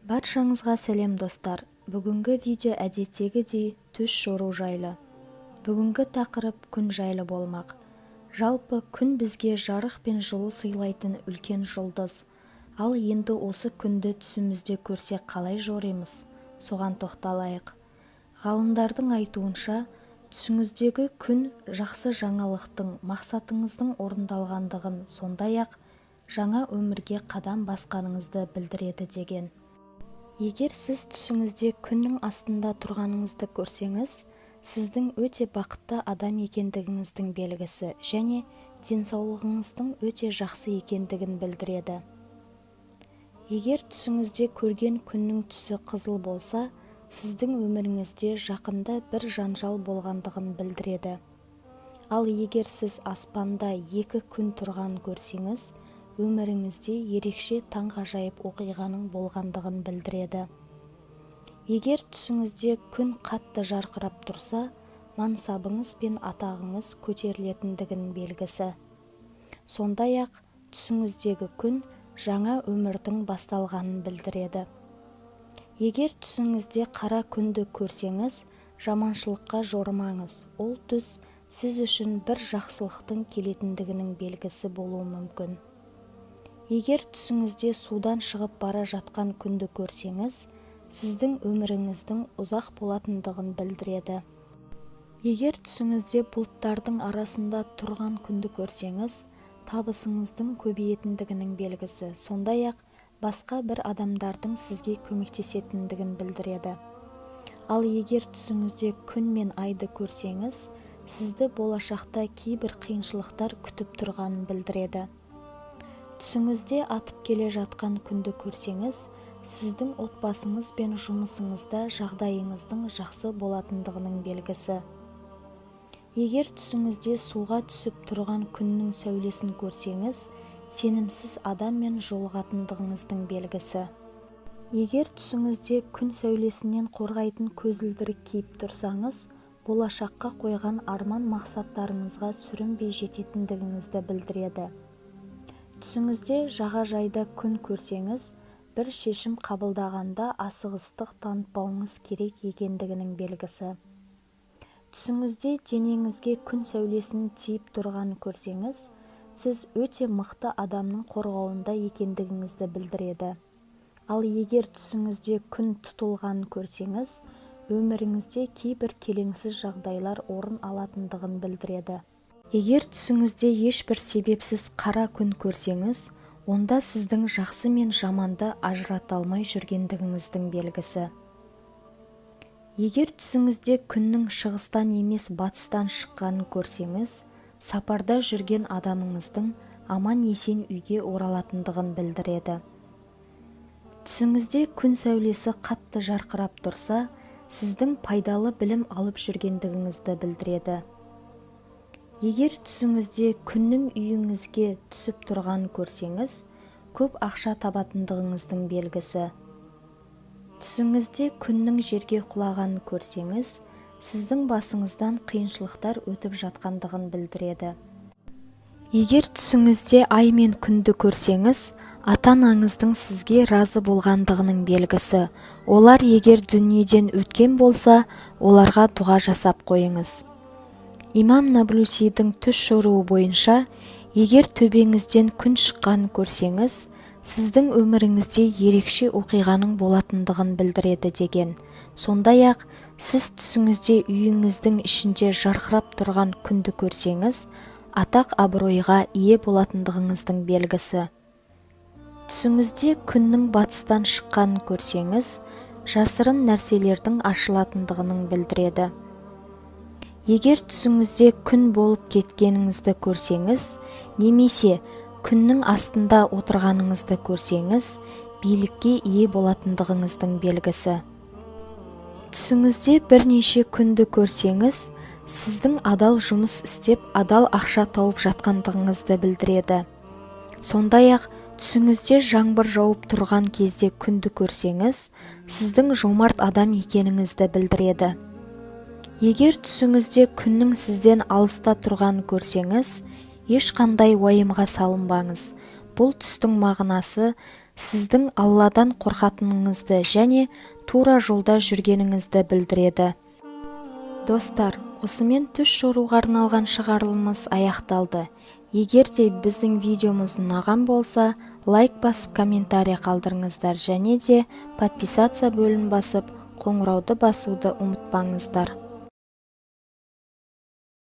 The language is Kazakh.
Баршаңызға сәлем, достар! Бүгінгі видео әдеттегідей түс жору жайлы. Бүгінгі тақырып күн жайлы болмақ. Жалпы, күн бізге жарық пен жылу сыйлайтын үлкен жұлдыз. Ал енді осы күнді түсімізде көрсек, қалай жоримыз? Соған тоқталайық. Ғалымдардың айтуынша, түсіңіздегі күн жақсы жаңалықтың, мақсатыңыздың орындалғандығын, сондай-ақ жаңа өмірге қадам басқаныңызды білдіреді деген. Егер сіз түсіңізде күннің астында тұрғаныңызды көрсеңіз, сіздің өте бақытты адам екендігіңіздің белгісі және денсаулығыңыздың өте жақсы екендігін білдіреді. Егер түсіңізде көрген күннің түсі қызыл болса, сіздің өміріңізде жақында бір жанжал болғандығын білдіреді. Ал егер сіз аспанда екі күн тұрғанын көрсеңіз, өміріңізде ерекше таңғажайып оқиғаның болғандығын білдіреді. Егер түсіңізде күн қатты жарқырап тұрса, мансабыңыз пен атағыңыз көтерілетіндігінің белгісі. Сондай-ақ түсіңіздегі күн жаңа өмірдің басталғанын білдіреді. Егер түсіңізде қара күнді көрсеңіз, жаманшылыққа жорымаңыз. Ол түс сіз үшін бір жақсылықтың келетіндігінің белгісі болуы мүмкін. Егер түсіңізде судан шығып бара жатқан күнді көрсеңіз, сіздің өміріңіздің ұзақ болатындығын білдіреді. Егер түсіңізде бұлттардың арасында тұрған күнді көрсеңіз, табысыңыздың көбейетіндігінің белгісі, сондай-ақ басқа бір адамдардың сізге көмектесетіндігін білдіреді. Ал егер түсіңізде күн мен айды көрсеңіз, сізді болашақта кейбір қиыншылықтар күтіп тұрғанын білдіреді. Түсіңізде атып келе жатқан күнді көрсеңіз, сіздің отбасыңыз бен жұмысыңызда жағдайыңыздың жақсы болатындығының белгісі. Егер түсіңізде суға түсіп тұрған күннің сәулесін көрсеңіз, сенімсіз адаммен жолығатындығыңыздың белгісі. Егер түсіңізде күн сәулесінен қорғайтын көзілдірік киіп тұрсаңыз, болашаққа қойған арман-мақсаттарыңызға сүрінбей жететіндігіңізді білдіреді. Түсіңізде жағажайда күн көрсеңіз, бір шешім қабылдағанда асығыстық танытпауыңыз керек екендігінің белгісі. Түсіңізде денеңізге күн сәулесінің тиіп тұрғанын көрсеңіз, сіз өте мықты адамның қорғауында екендігіңізді білдіреді. Ал егер түсіңізде күн тұтылғанын көрсеңіз, өміріңізде кейбір келеңсіз жағдайлар орын алатындығын білдіреді. Егер түсіңізде ешбір себепсіз қара күн көрсеңіз, онда сіздің жақсы мен жаманды ажырата алмай жүргендігіңіздің белгісі. Егер түсіңізде күннің шығыстан емес, батыстан шыққанын көрсеңіз, сапарда жүрген адамыңыздың аман-есен үйге оралатындығын білдіреді. Түсіңізде күн сәулесі қатты жарқырап тұрса, сіздің пайдалы білім алып жүргендігіңізді білдіреді. Егер түсіңізде күннің үйіңізге түсіп тұрғанын көрсеңіз, көп ақша табатындығыңыздың белгісі. Түсіңізде күннің жерге құлағанын көрсеңіз, сіздің басыңыздан қиыншылықтар өтіп жатқандығын білдіреді. Егер түсіңізде ай мен күнді көрсеңіз, ата-анаңыздың сізге разы болғандығының белгісі. Олар егер дүниеден өткен болса, оларға дұға жасап қойыңыз. Имам Наблюсидің түс жоруы бойынша, егер төбеңізден күн шыққанын көрсеңіз, сіздің өміріңізде ерекше оқиғаның болатындығын білдіреді деген. Сондай-ақ сіз түсіңізде үйіңіздің ішінде жарқырап тұрған күнді көрсеңіз, атақ абыройға ие болатындығыңыздың белгісі. Түсіңізде күннің батыстан шыққанын көрсеңіз, жасырын нәрселердің ашылатындығының білдіреді. Егер түсіңізде күн болып кеткеніңізді көрсеңіз немесе күннің астында отырғаныңызды көрсеңіз, билікке ие болатындығыңыздың белгісі. Түсіңізде бірнеше күнді көрсеңіз, сіздің адал жұмыс істеп, адал ақша тауып жатқандығыңызды білдіреді. Сондай-ақ түсіңізде жаңбыр жауып тұрған кезде күнді көрсеңіз, сіздің жомарт адам екеніңізді білдіреді. Егер түсіңізде күннің сізден алыста тұрғанын көрсеңіз, ешқандай уайымға салынбаңыз. Бұл түстің мағынасы: Сіздің Алладан қорқатыныңызды және тура жолда жүргеніңізді білдіреді. Достар, осымен түс жоруға арналған шығарылымыз аяқталды. Егер де біздің видеомыз ұнаған болса, лайк басып, комментарий қалдырыңыздар және де подписаться бөлімін басып, қоңырауды басуды ұмытпаңыздар.